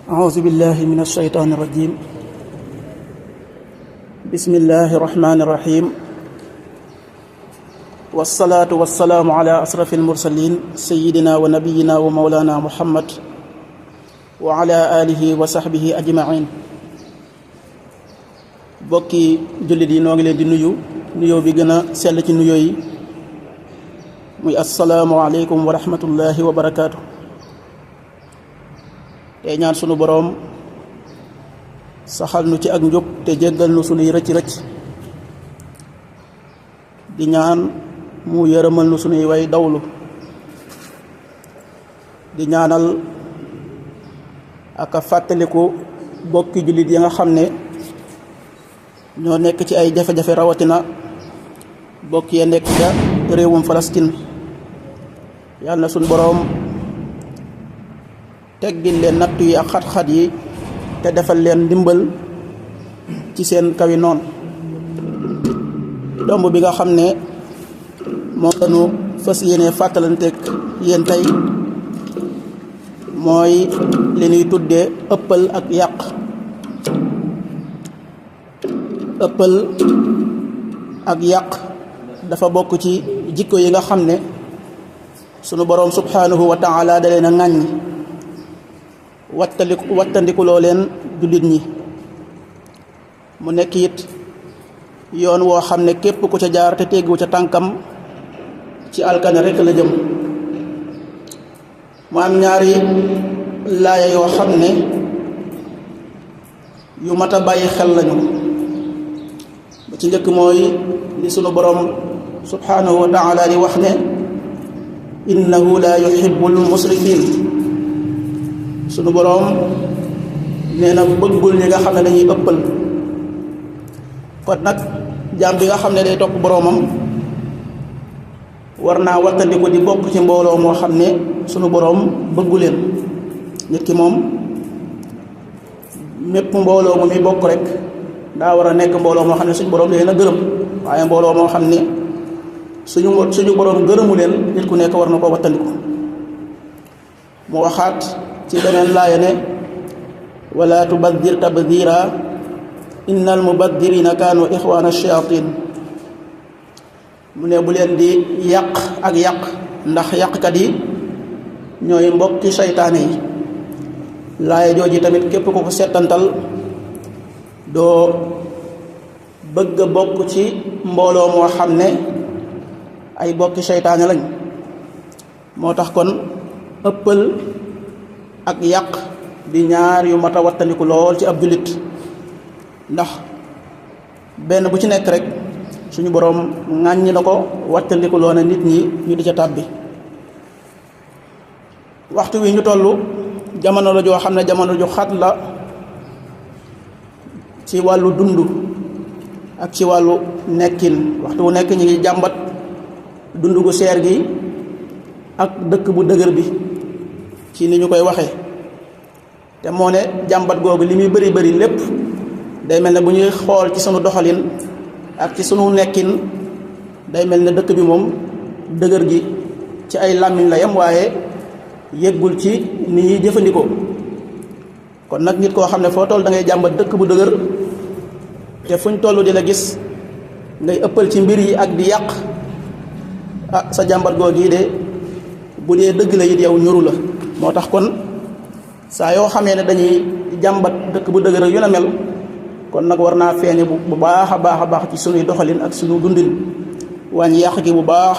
أعوذ بالله من الشيطان الرجيم. بسم الله الرحمن الرحيم. والصلاة والسلام على أشرف المرسلين سيدنا ونبينا ومولانا محمد وعلى آله وصحبه أجمعين. bokki jullit yi noo ngi leen di nuyu nuyoo bi gën a sell ci nuyoo yi muy assalaamu aleykum wa rahmatullahi wa barakaatu. tey ñaan sunu boroom saxal nu ci ak njub te jéggal nu sunuy rëcc-rëcc, di ñaan mu yërëmal nu sunuy way dawlu, di ñaanal ak a fàttaliku bokki jullit yi nga xam ne ñoo nekk ci ay jafe-jafe, rawatina bokk ya nekk ca réewum Palestine. yàlla na sunu boroom teggil leen nattu yi ak xat-xat yi te defal leen ndimbal ci seen kawi noon. domb bi nga xam ne moo lañu fas yéene fàttalanteeg yéen tey mooy li ñuy tuddee ëppal ak yàq. ëppal ak yàq dafa bokk ci jikko yi nga xam ne sunu boroom subhanahu wa taala da leen a ŋàññ wattandikuloo leen jullit ñi. mu nekk it yoon woo xam ne képp ku ca jaar te teggu ca tànkam ci alkane rekk la jëm. mu am ñaari laaya yoo xam ne yu mat a bàyyi xel lañu. ba ci njëkk mooy li sunu boroom subhanahu wa taala di wax ne innahu la yuhibbul musrifin. sunu boroom nee na bëggul ñi nga xam ne dañuy ëppal. kon nag jaam bi nga xam ne day topp boroomam war naa wattandiku di bokk ci mbooloo moo xam ne sunu boroom bëggu leen. nit ki moom mépp mbooloo mu muy bokk rek daa war a nekk mbooloo moo xam ne suñu boroom leen a gërëm, waaye mbooloo moo xam ne suñu boroom gërëmu leen nit ku nekk war na ko wattandiku. mu waxaat ci beneen laaya ne wala tubaddir tabdira innal mubaddirina kaanu ixwaana shayatin. mu ne bu leen di yàq ak yàq, ndax yàqkat yi ñooy mbokki seytaane yi. laaya jooji tamit képp ku ko settantal doo bëgg a bokk ci mbooloo moo xam ne ay bokki seytaane lañ. moo tax kon ëppal ak yàq di ñaar yu mat a wattandiku lool ci ab jullit, ndax benn bu ci nekk rek suñu boroom ŋàññi na ko wattandiku loo na nit ñi ñu di ca tàbbi. waxtu wi ñu toll jamono la joo xam ne jamono ju xat la ci wàllu dund ak ci wàllu nekkin. waxtu wu nekk ñu ngi jàmbat dund gu seer gi ak dëkk bu dëgër bi ci ni ñu koy waxee. te moo ne jàmbat googu li muy bari bari lépp day mel ne bu ñuy xool ci sunu doxalin ak ci sunu nekkin day mel ne dëkk bi moom dëgër gi ci ay làmmiñ la yam, waaye yëggul ci ni ñuy jëfandikoo. kon nag nit koo xam ne foo toll da ngay jàmbat dëkk bu dëgër te fuñ toll di la gis ngay ëppal ci mbir yi ak di yàq, sa jàmbat googu yi de bu dee dëgg la it yow ñuru la. moo tax kon saa yoo xamee ne dañuy jàmbat dëkk bu dëgër yu na mel, kon nag war naa feeñe bu baax a baax ci sunuy doxalin ak sunu dundin. wàññi yàq gi bu baax,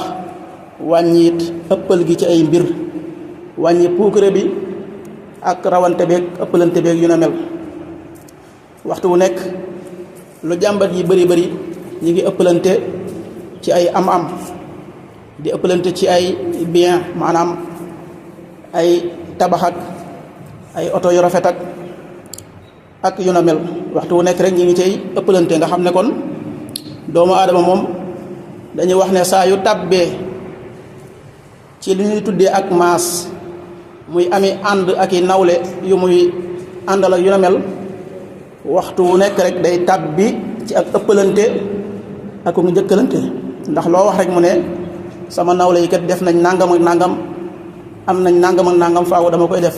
wàññi it ëppal gi ci ay mbir, wàññi puukare bi ak rawante beeg ëppalante beeg yu na mel. waxtu wu nekk lu jàmbat yi bari bari ñi ngi ëppalante ci ay am-am, di ëppalante ci ay bien, maanaam ay tabax ak ay oto yu rafet ak yu na mel. waxtu wu nekk rek ñi ngi cay ëppalante. nga xam ne kon doomu aadama moom dañuy wax ne saa yu tàbbee ci li ñuy tuddee ak maas, muy ami ànd ak i nawle yu muy àndal ak yu na mel, waxtu wu nekk rek day tàbbi ci ak ëppalante ak mu njëkkalante. ndax loo wax rek mu ne sama nawle yi kat def nañ nangam ak nangam, am nañ nangam ak nangam, faaw dama koy def.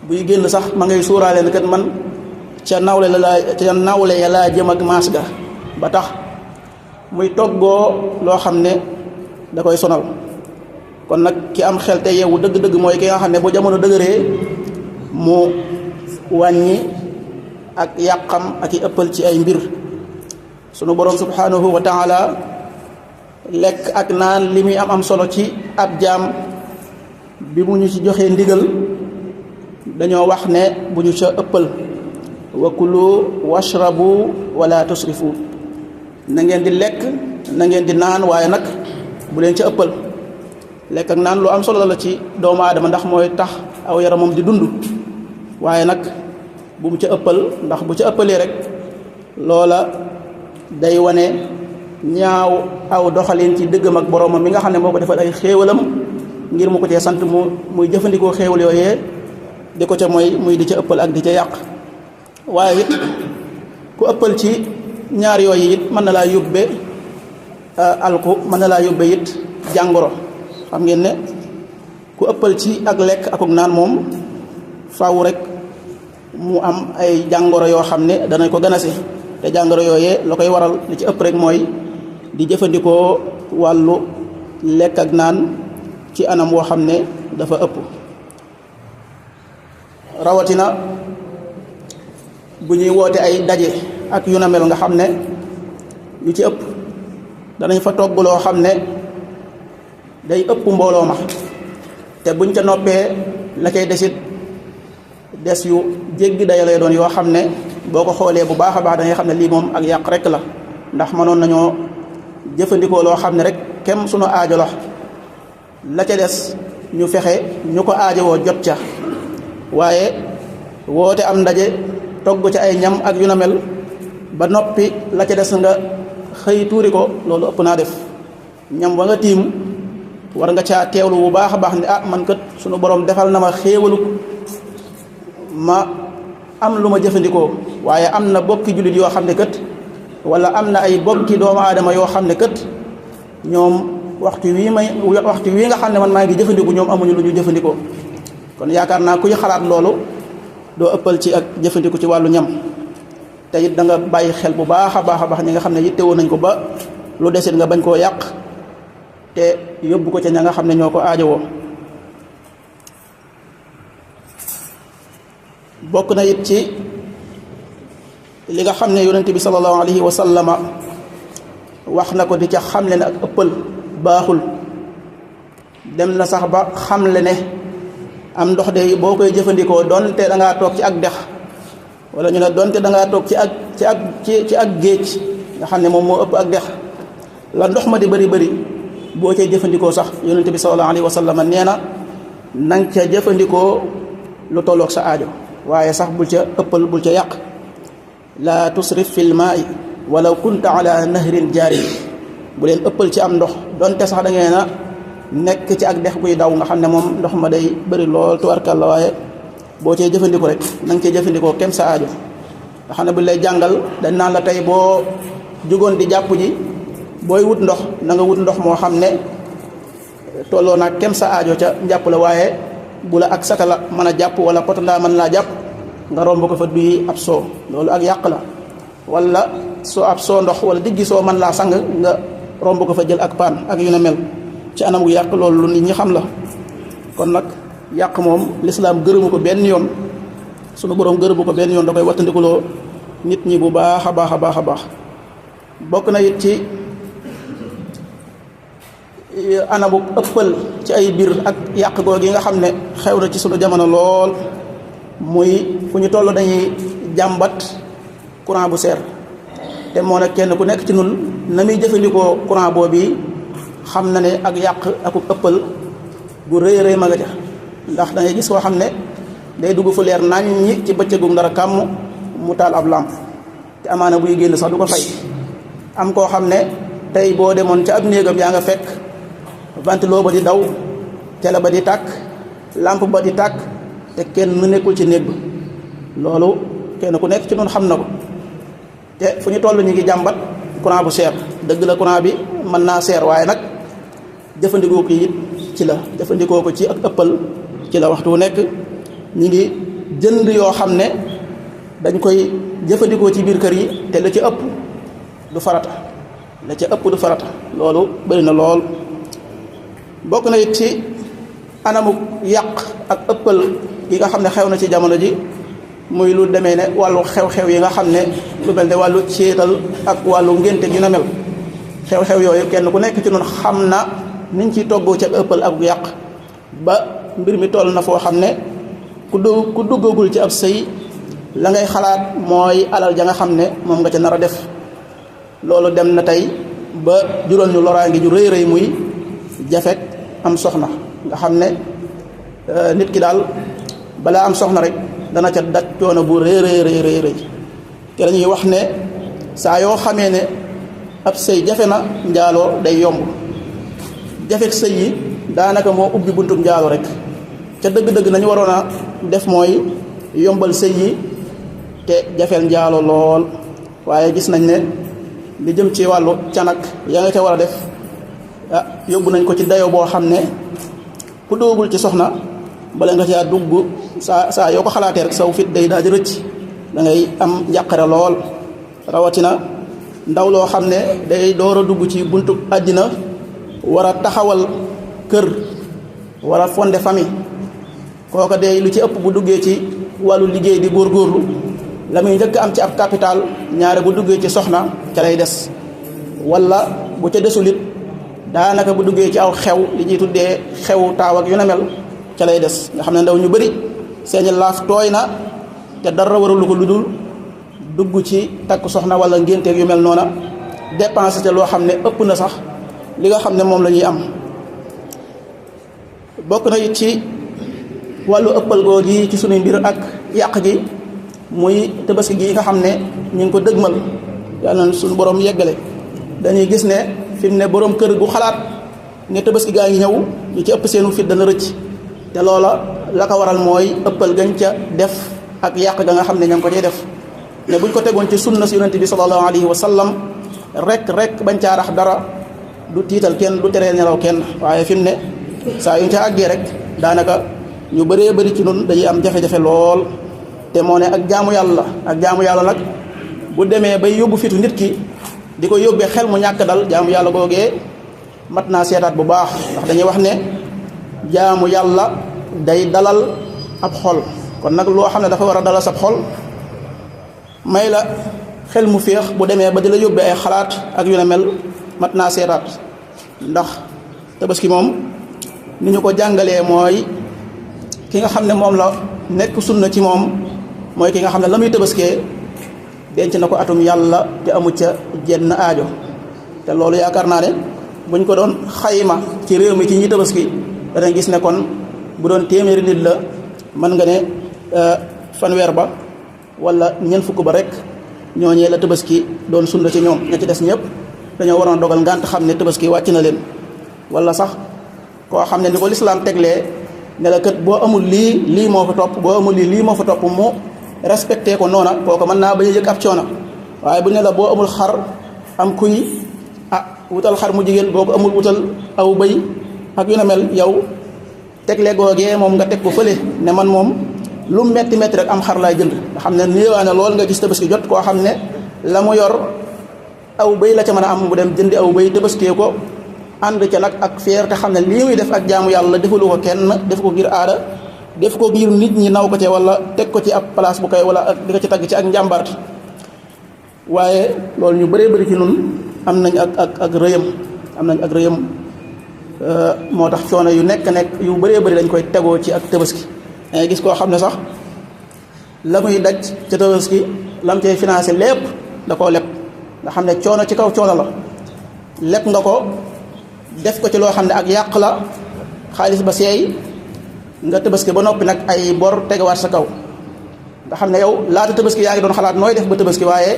buy génn sax ma ngay suuraale ne kat man ca nawle ya laa jëm ak maas ga ba tax muy toggoo loo xam ne da koy sonal. kon nag ki am xel te yeewu dëgg-dëgg mooy ki nga xam ne bu jamono dëgëree mu wàññi ak yàqam ak i ëppal ci ay mbir. sunu borom subhanahu wa taala lekk ak naan li muy am solo ci ab jaam bi mu ñu ci joxee ndigal dañoo wax ne bu ñu ca ëppal wa kulu washrabu wala tusrifu na ngeen di lekk na ngeen di naan waaye nag bu leen ca ëppal. lekk ak naan lu am solo la ci doomu aadama ndax mooy tax aw yaramam di dund waaye nag bu mu ca ëppal ndax bu ca ëppalee rek loola day wane ñaaw aw doxalin ci dëggam ak boroomam mi nga xam ne moo ko defal ay xéewalam ngir mu ko cee sant muy jëfandikoo xéewal yooyee di ko ca mooy muy di ca ëppal ak di ca yàq. waaye it ku ëppal ci ñaar yooyu it mën na laa yóbbe alku mën na laa yóbbe it jàngoro. xam ngeen ne ku ëppal ci ak lekk akuk naan moom faaw rek mu am ay jàngoro yoo xam ne danañ ko ganase te jàngoro yooyee la koy waral li ci ëpp rek mooy di jëfandikoo wàllu lekk ak naan ci anam woo xam ne dafa ëpp. rawatina bu ñuy woote ay daje ak yu na mel nga xam ne yu ci ëpp danañ fa togg loo xam ne day ëpp mbooloo ma te buñ ca noppee la cay desit des yu jéggi daya lay doon yoo xam ne boo ko xoolee bu baax a baax da ngay xam ne lii moom ak yàq rek la. ndax mënoon nañoo jëfandikoo loo xam ne rek kem sunu aajo la ca des ñu fexe ñu ko aajowoo jot ca waaye woote am ndaje togg ca ay ñam ak yu na mel ba noppi la ca des nga xëy tuuri ko loolu ëpp naa def. ñam wa nga tiim war nga caa teewlu bu baax a baax ne man kat sunu borom defal na ma xéewalu ma am lu ma jëfandikoo waaye am na bokki jullit yoo xam ne kat wala am na ay bokki doomu aadama yoo xam ne kat ñoom waxtu wii nga xam ne man maa ngi jëfandiku ñoom amuñu lu ñu jëfandikoo. kon yaakaar naa kuy xalaat loolu doo ëppal ci ak jëfandiku ci wàllu ñam te it da nga bàyyi xel bu baax a baax ñi nga xam ne yittewoo nañ ko ba lu desit nga bañ koo yàq te yóbbu ko ca ña nga xam ne ñoo ko aajowoo. bokk na it ci li nga xam ne yonent bi sallallahu alayhi wa sallama wax na ko di ca xamle ne ak ëppal baaxul. dem na sax ba xamle ne am ndox de boo koy jëfandikoo donte da ngaa toog ci ak dex wala ñu ne donte da ngaa toog ci ak géej nga xam ne moom moo ëpp ak dex la ndox ma di bëri boo cay jëfandikoo sax yonent bi sallallahu alayhi wa sallam nee na nang ca jëfandikoo lu tolloog sa aajo waaye sax bul ca ëppal bul ca yàq. la tusrif fil maa'i walaw kunta ala nahrin jaari bu leen ëppal ci am ndox donte sax da ngeen a nekk ci ak dex guy daw nga xam ne moom ndox ma day bëri lool tuwarkal la waaye boo cee jëfandikoo rek na nga cee jëfandikoo kem sa aajo. nga xam ne bu lay jàngal dañ naan la tey boo jugoon di jàpp ji booy wut ndox na nga wut ndox moo xam ne tolloo naag kem sa aajo ca njàpp la waaye bu la ak sata la mën a jàpp wala potandaa mën laa jàpp nga romb ko fa duy ab soo loolu ak yàq la. wala soo ab soo ndox wala diggi soo mën laa sang nga romb ko fa jël ak paan ak yu ne mel ci anam gu yàq loolu lu nit ñi xam la. kon nag yàq moom lislaam gërëmu ko benn yoon sunu borom gërëmu ko benn yoon da koy wattandikuloo nit ñi bu baax a baax. bokk na it ci anamu ëppal ci ay biir ak yàq googu yi nga xam ne xew na ci sunu jamono lool muy fu ñu toll dañuy jàmbat courant bu seer te moo nag kenn ku nekk ci nun na muy jëfandikoo courant boobu xam na ne ak yàq ak ëppal gu rëy ma nga ca ndax da ngay gis koo xam ne day dugg fu leer naññi ci bëccëgu dara kàmm mu taal ab làmp te amaana buy génn sax du ko fay. am koo xam ne tey boo demoon ca ab néegam yaa nga fekk ventilo ba di daw télé ba di tàkk lampe ba di tàkk te kenn nekkul ci néeg ba loolu kenn ku nekk ci noonu xam na ko. te fu ñu toll ñu ngi jàmbat courant bu seer dëgg la courant bi mën naa seer waaye nag jëfandikoo ko it ci la jëfandikoo ko ci ak ëppal ci la waxtu wu nekk ñi ngi jënd yoo xam ne dañ koy jëfandikoo ci biir kër yi te la ci ëpp du farata la ca ëpp du farata loolu bëri na lool. bokk na it ci anamu yàq ak ëppal yi nga xam ne xew na ci jamono ji muy lu demee ne wàllu xew-xew yi nga xam ne lu mel ne wàllu céetal ak wàllu ngénte gi na mel xew-xew yooyu kenn ku nekk ci noonu xam na niñ ciy toggoo ci ak ëppal ak yàq ba mbir mi toll na foo xam ne ku duggagul ci ab sëy la ngay xalaat mooy alal ja nga xam ne moom nga ca nar a def. loolu dem na tey ba jural ñu loraange ju rëy rëy muy jafek am soxna nga xam ne nit ki daal balaa am soxna rek dana ca daj coono bu rëy rëy rëy te dañuy wax ne saa yoo xamee ne ab sëy jafe na njaaloo day yomb jafek sëy yi daanaka moo ubbi buntum njaaloo rek ca dëgg-dëgg nañu waroon a def mooy yombal sëy yi te jafeel njaaloo lool waaye gis nañ ne li jëm ci wàllu canak yaa nga ca war a def yóbbu nañ ko ci dayo boo xam ne ku doogul ci soxna bala nga caa dugg saa yoo ko xalaatee rek saw fit day daal di rëcc da ngay am njàqare lool rawatina ndaw loo xam ne day door a dugg ci buntu àddina war a taxawal kër war a fonder famille kooka day lu ci ëpp bu duggee ci wàllu liggéey di góorgóorlu la muy njëkk am ci ab capital ñaare bu duggee ci soxna ca lay des wala bu ca desul it daanaka bu duggee ci aw xew li ñuy tuddee xew taaw ak yu ne mel ca lay des nga xam ne ndaw ñu bëri seeni laaf tooy na te dara waralu ko lu dul dugg ci takk soxna wala ngénteeg yu mel noona dépensé te loo xam ne ëpp na sax li nga xam ne moom la ñuy am. bokk na it ci wàllu ëppal googu yi ci sunuy mbir ak yàq gi muy tabaski gi nga xam ne ñu ngi ko dëgmal yàlla na suñu borom yeggale dañuy gis ne fi mu ne borom kër gu xalaat ne tabaski gaa ngi ñëw ñu ci ëpp seenu fit dana rëcc te loola la ko waral mooy ëppal gañ ca def ak yàq ga nga xam ne ña ngi ko cay def ne buñ ko tegoon ci sunna si yonente bi sallallahu alayhi wa sallam rek bañ caa rax dara du tiital kenn du teree nelaw kenn waaye fi mu ne saa yuñ ca àggee rek daanaka ñu bëree bëri ci nun dañuy am jafe-jafe lool. te moo ne ak jaamu yàlla nag bu demee bay yóbbu fitu nit ki di ko yóbbee xel mu ñàkk dal jaamu yàlla googee mat naa seetaat bu baax ndax dañuy wax ne jaamu yàlla day dalal ab xol kon nag loo xam ne dafa war a dalal sab xol may la xel mu féex bu demee ba di la yóbbee ay xalaat ak yu ne mel mat naa seetaat ndax tabaski moom ni ñu ko jàngalee mooy ki nga xam ne moom la nekk sunna ci moom mooy ki nga xam ne la muy tabaskee denc na ko atum yàlla te amu ca jenn aajo te loolu yaakaar naa ne buñ ko doon xayma ci réew mi ci ñi tabaski danañ gis ne kon bu doon téeméeri nit la mën nga ne fanweer ba wala ñeent fukk ba rek ñooñee la tabaski doon sunna ci ñoom ña ci des ñëpp dañoo waroon dogal ngànt xam ne tabaski wàcc na leen wala sax koo xam ne ni ko lislaam teglee ne la kat boo amul lii moo fa topp boo amul lii moo fa topp mu respecté ko noona kooku mën naa bañ a yëg ab coono waaye bu ne la boo amul xar am kuy wutal xar mu jigéen boo ko amul wutal aw bëy ak yu ne mel yow tegle googee moom nga teg ko fële ne man moom lu metti rek am xar laay jënd nga xam ne néewaane lool nga gis tabaski jot koo xam ne la mu yor aw bëy la ca mën a am bu dem jëndi aw bëy tabaskee ko ànd ca nag ak fier te xam ne lii muy def ak jaamu yàlla defalu ko kenn def ko ngir aada def ko ngir nit ñi naw ko ci wala teg ko ci ab place bu koy wala ak di ko ci tagg ci ak njàmbaart waaye loolu ñu bëree bëri ci nun am nañ ak rëyam moo tax coono yu nekk yu bëree bëri dañ koy tegoo ci ak tabaski dangay gis koo xam ne sax la muy daj ca tabaski lam cay financé lépp da koo leb nga xam ne coono ci kaw coono la leb nga ko def ko ci loo xam ne ak yàq la xaalis ba seey nga tabaski ba noppi nag ay bor tegawaat sa kaw nga xam ne yow laata tabaski yaa ngi doon xalaat nooy def ba tabaski waaye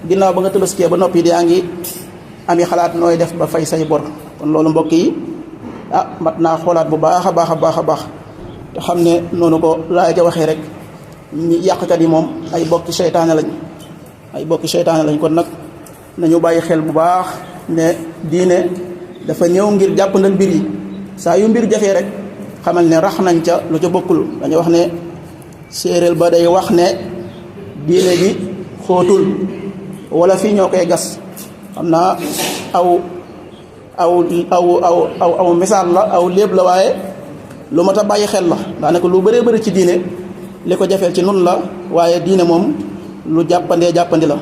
ginnaaw ba nga tabaskee ba noppi yaa ngi ami xalaat nooy def ba fay say bor kon loolu mbokk yi mat naa xoolaat bu baax a baax te xam ne noonu ko laa ja waxee rek ñi yàqkat yi moom ay bokki seytaane lañ kon nag nañu bàyyi xel bu baax ne diine dafa ñëw ngir jàppandal mbir yi saa yu mbir jafee rek xamal ne rax nañ ca lu ca bokkul dañu wax ne séeréer ba day wax ne diine ji xóotul wala fii ñoo koy gas. xam naa aw misaal la aw léeb la waaye lu mat a bàyyi xel la. daanaka lu bëree bëri ci diine li ko jafeel ci nun la, waaye diine moom lu jàppandi la.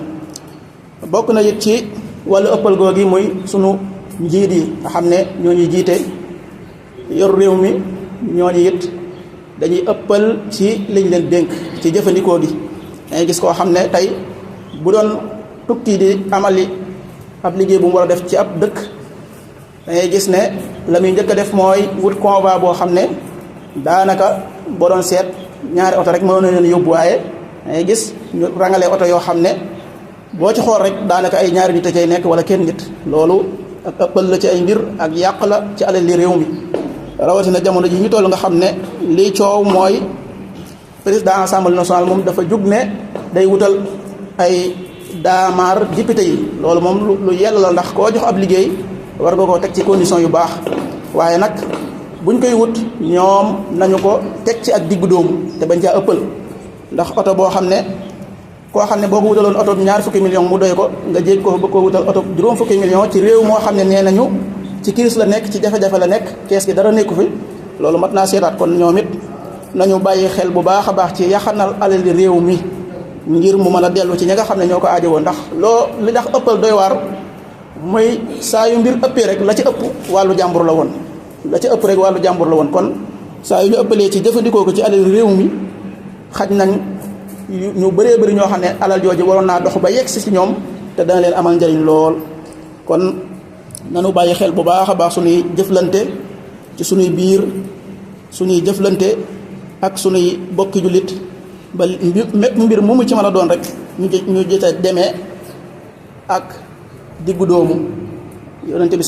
bokk na it ci wàllu ëppal googi muy sunu njiit yi nga xam ne ñoo ñuy jiite yor réew mi, ñooñu it dañuy ëppal ci liñ leen dénk ci jëfandikoo gi. dangay gis koo xam ne tey bu doon tukki di amali ab liggéey bu mu war a def ci ab dëkk, dangay gis ne la muy njëkk a def mooy wut convoi boo xam ne daanaka boo doon seet ñaari oto rek mënoon na leen yóbbu, waaye dangay gis ñu rangale oto yoo xam ne boo ci xool rek daanaka ay ñaari nit a cay nekk wala kenn nit. loolu ak ëppal la ci ay mbir ak yàq la ci alal li réew mi, rawatina jamono ji ñu toll nga xam ne lii coow mooy président assemblée nationale moom dafa jug ne day wutal ay daamaar député yi. loolu moom lu yell la, ndax koo jox ab liggéey war nga koo teg ci condition yu baax, waaye nag buñ koy wut ñoom nañu ko teg ci ak diggu dóomu te bañ caa ëppal. ndax oto boo xam ne koo xam ne boo ko wutaloon oto bi 20 millions mu doy ko, nga jéeg ko ba ko wutal oto 50 millions ci réew moo xam ne nee nañu ci crise la nekk, ci jafe-jafe la nekk, kees gi dara nekku fi. loolu mat naa seetaat. kon ñoom it nañu bàyyi xel bu baax a baax ci yaxanal alal di réew mi ngir mu mën a dellu ci ñi nga xam ne ñoo ko aajowoo. ndax li tax ëppal doy waar mooy saa yu mbir ëppee rek la ci ëpp wàllu jàmbur la woon, kon saa yu ñu ëppalee ci jëfandikoo ko ci alal réew mi, xaj nañ ñu bëree bëri ñoo xam ne alal jooju waroon naa dox ba yegg si ñoom te dana leen amal njariñ lool. kon nanu bàyyi xel bu baax a baax suñuy jëflante ci suñuy biir, suñuy jëflante ak suñuy bokki jullit, ba mépp mbir mu mu ci mën a doon rek ñu jëte demee ak diggu doomu. yonente bi